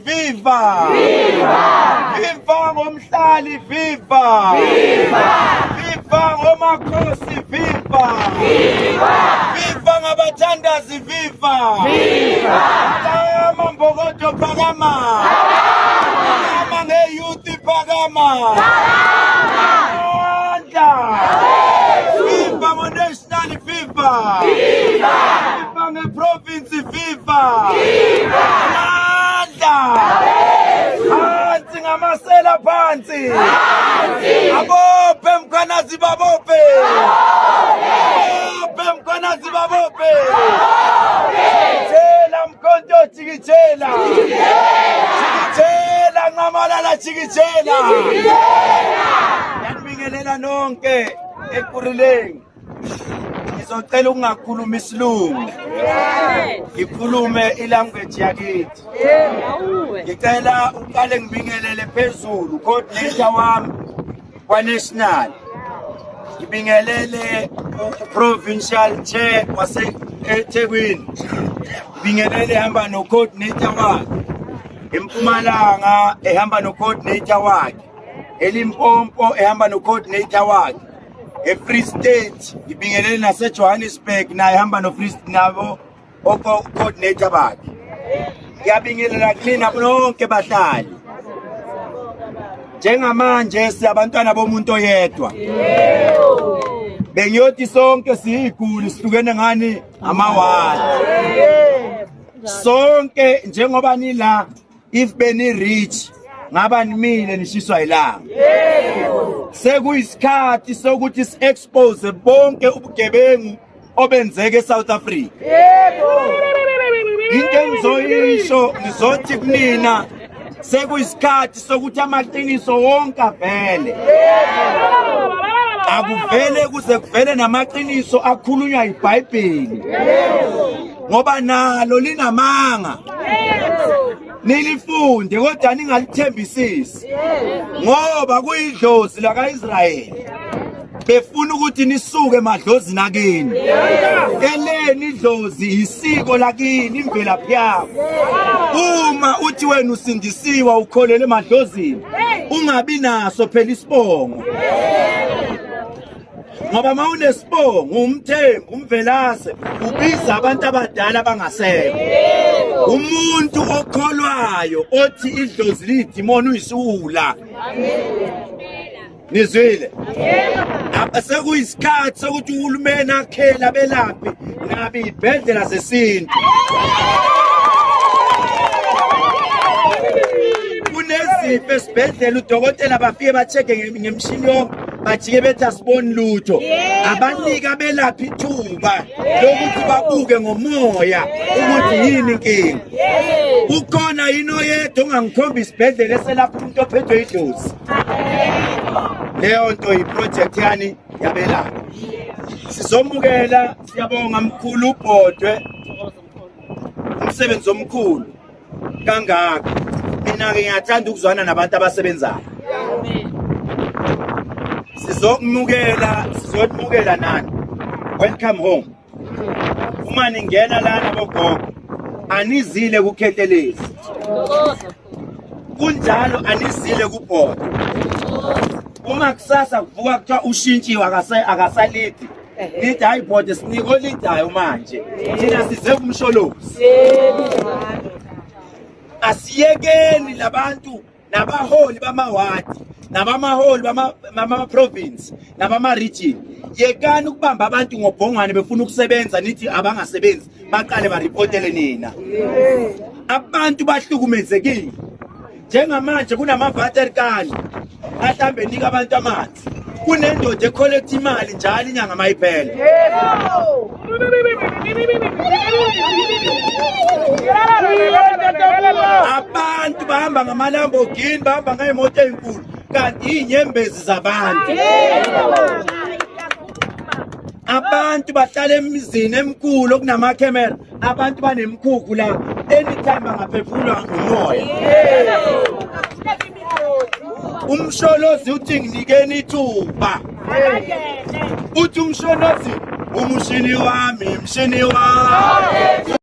viva! Viva! Viva ngomhlali viva! Viva! Viva ngomakhosi viva! Viva! Viva ngabathandazi viva! Viva! Phakama mbokodo phakama! Phakama ngeyouth phakama! Phakama! Amandla! Viva ngo-national viva! Viva! Viva nge-province viva! Viva! Amandla! Phansi ngamasela phansi! Phansi! Abophe Mkhwanazi babophe! Abophe Mkhwanazi babophe! Jikijela Mkhonto jikijela! Jikijela Nxamalala jikijela! Ngiyanibingelela nonke eKurhuleni. Ngizocela ukungakhulumi isilungu. Ngikhulume ilanguage yakithi. Ngicela uqale ngibingelele phezulu coordinator wami kwa-national. Ngibingelele u-provincial chair wase eThekwini. Ngibingelele ehamba no-coordinator wakhe. EMpumalanga ehamba no-coordinator wakhe. ELimpopo ehamba no-coordinator wakhe. E-Free State ngibingelele nase-Johannesburg naye ehamba no-Free nabo o-coordinator bakhe. Ngiyabingelela kunina bonke bahlali. Njengamanje siyabantwana bomuntu oyedwa. Bengiyothi sonke siyiguli sihlukene ngani amawali. Sonke njengoba nila if beni rich ngaba nimile nishiswa ilanga. Sekuyisikhathi sokuthi si-expose bonke ubugebengu obenzeka eSouth Africa. Yebo. Into engizoyisho ngizothi kunina sekuyisikhathi sokuthi amaqiniso wonke avele. Akuvele kuze kuvele namaqiniso akhulunywa iBhayibheli. Ngoba nalo linamanga. Nilifunde kodwa ningalithembisisi. Ngoba kuyidlozi lakaIsrayeli. Befuna ukuthi nisuke emadlozini akini. Eleni idlozi isiko lakini imvelaphi yakho. Uma uthi wena usindisiwa ukholele emadlozini ungabi naso phela isibongo. Ngoba uma unesibongo umthembu umvelase ubiza abantu abadala abangasekho. Umuntu okholwayo othi idlozi liyidimoni uyisiwula. Nizwile? Sekuyisikhathi sokuthi uhulumeni akhele abelaphi nabi ibhedlela zesintu. Kunezifo esibhedlela udokotela bafike ba-check-e ngemishini yonke bajike bethi asiboni lutho. Abanike abelaphi ithuba lokuthi babuke ngomoya ukuthi yini inkinga. Ukhona yini oyedwa ongangikhomba isibhedlela eselapha umuntu ophethwe idlozi? Leyo nto yiproject yani yabelaphi. Sizomukela, siyabonga mkhulu uBhodwe. Umsebenzi omkhulu kangaka. Mina-ke ngiyathanda ukuzwana nabantu abasebenzayo. Sizokumukela, sizokumukela nani. Welcome home. Uma ningena lana bogogo, anizile kukhetelezi. Kunjalo anizile kubhodo. Uma kusasa kuvuka kuthiwa ushintshiwe akasalidi. Nithi hayi bhode sinike olidayo manje. Thina size kumsholozi. Asiyekeni labantu nabaholi bamawadi nabamaholi bama-province nabama-region. Yekani ukubamba abantu ngobhongwane befuna ukusebenza nithi abangasebenzi baqale baripotele nina. Abantu bahlukumezekile. Njengamanje kunamavaterkani ahlambe nika abantu amanzi. Kunendoda ekholektha imali njalo inyanga mayiphela. Abantu bahamba ngama-Lamborghini, bahamba ngey'moto ey'nkulu, kanti iy'nyembezi zabantu. Abantu bahlala emizini emikhulu okunamakhamera, abantu banemkhukhu la, anytime bangaphefumulwa ngumoya. Umsholozi uthi nginikeni ithuba. Uthi umsholozi umushini wami, mshini wami.